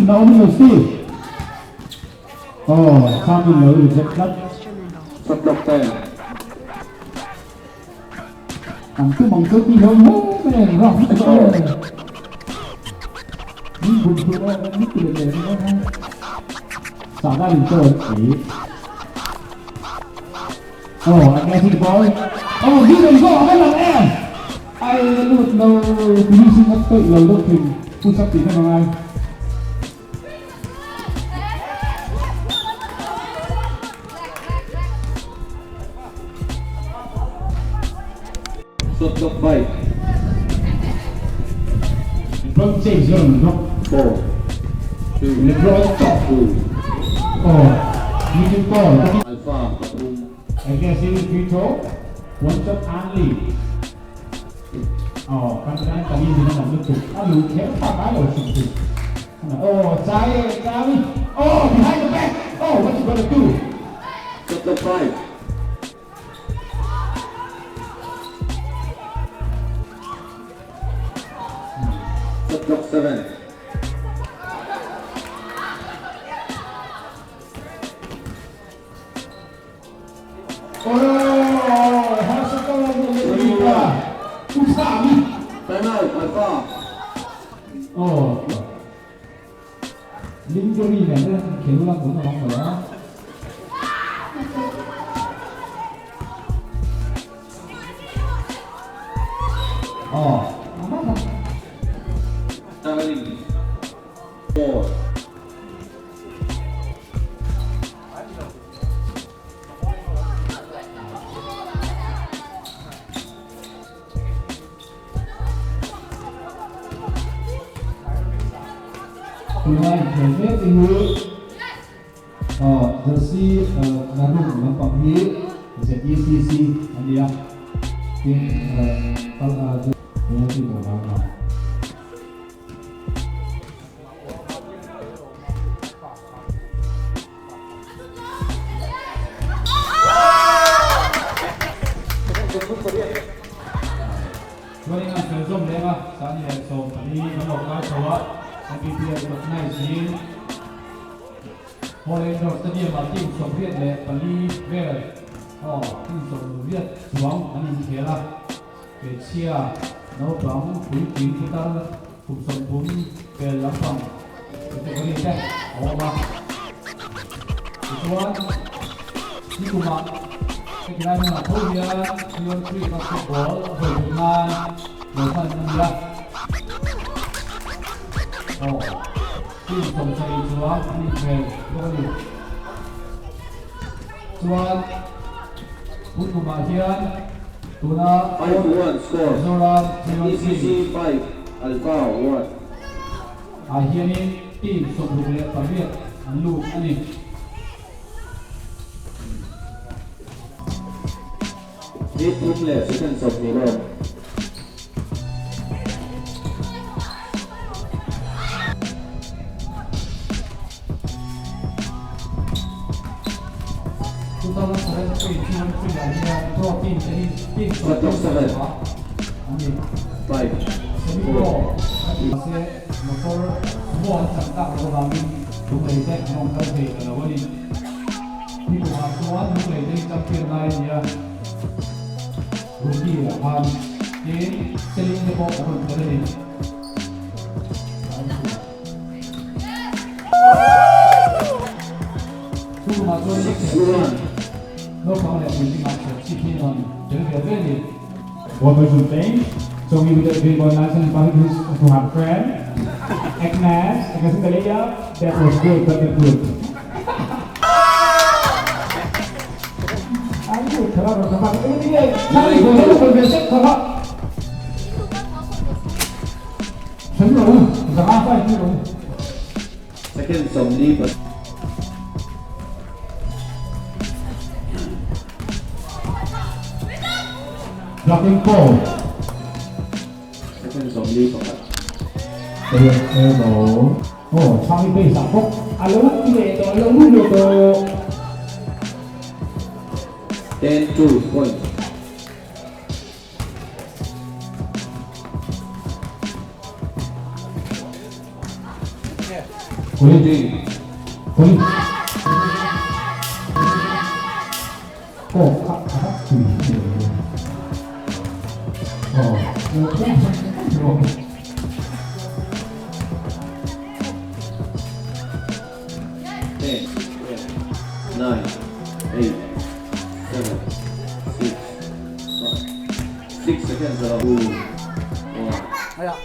a awm lo si. Oh, Sami lo reject tlat. Shot clock 10. Ang tum ang chu ti hlawm hle mai a ni rang lutuk e. Min bum chu aw min ti leh leh ringawt a. Sahda in chaw ei. Oh, I can see the ball. Oh, give and go, a lang em. Ai lut lo finishing a tawih lo deuh thin. Push up tih kha ngai. Shot clock 5. LeBron James rawn block. 4, 3, LeBron chawp. 2. Oh, Nitin Paul. Alpha pathum. Aggressive free throw. One shot only. Aw, kan kan kan in din a lutuk. A lu kher phak ai lo hrim hrim. Oh, chai e, chai. Oh, behind the back. Oh, what you gonna do? Shot clock 5. Shot clock 7. Oh, harsa ka lang ng Lika. Usami. Time out, Alpha. Oh. Lingeri nen khel lang kun awang lo a. Oh. Traveling. 4. Tunlai inkhel mek te hi Jersey Narum lampang hi ZECC a ni a, tin penalty tur a awm a. Chuanin an fel zawm leng a, Sani leh 14 kan lo kai chho a, MPPL recognize in Hall Indoor Stadium ah team 84 vel aw team 80 chuang an inkhel a, hmeichhia naupang puitling putar kum 30 pel lampang category te a awm a. Tichuan, nikumah heti lai hmunah tho hian Leon Creek a football a hawi theih nan lo hman a ni a. Aw, team 70 chuang an inkhel bawk a ni. Chuan, tun kumah hian tuna 5-1 score. Mizoram Leon ECC Creek 5, Alpha 1. Ah hianin team 68 an lut a ni. Ni thum leh second 20 lawm. 2007 3 3 ah hian pro team te hi team Shot clock 7. an ni. 5, Semi pro 4, an ti mahse motor sumo an chan tak loh avangin lunglei te an awm kal thei ta lo a ni. Ni kumah chuan lunglei te hi champion lai a ni a, rookie ah khan tin selling te pawh an rawn tel a ni. Chu kumah chuan 6, 1. naupang leh puitlingah serchhip hi an rawn tel ve ve a ni. What was your name? So we would be going nice and funny to have friend. Agnes, I guess the layup. That was good, but not good. Anh thở rồi các bạn cái gì sao thì vừa rồi về sách thở Sấn rồi, giá phải rồi. Second 40 pa. Blocking call. Second 41. Hello. Oh, Charlie Bay giảm phúc. Alo, đi về rồi, lâu lúc rồi. 10-2 point. Koi. Koi. Kawk kha a rak tui hi ni lo. Aw, 10, 9, 8, 7, 6, 5, 6 seconds ago. 2, 1.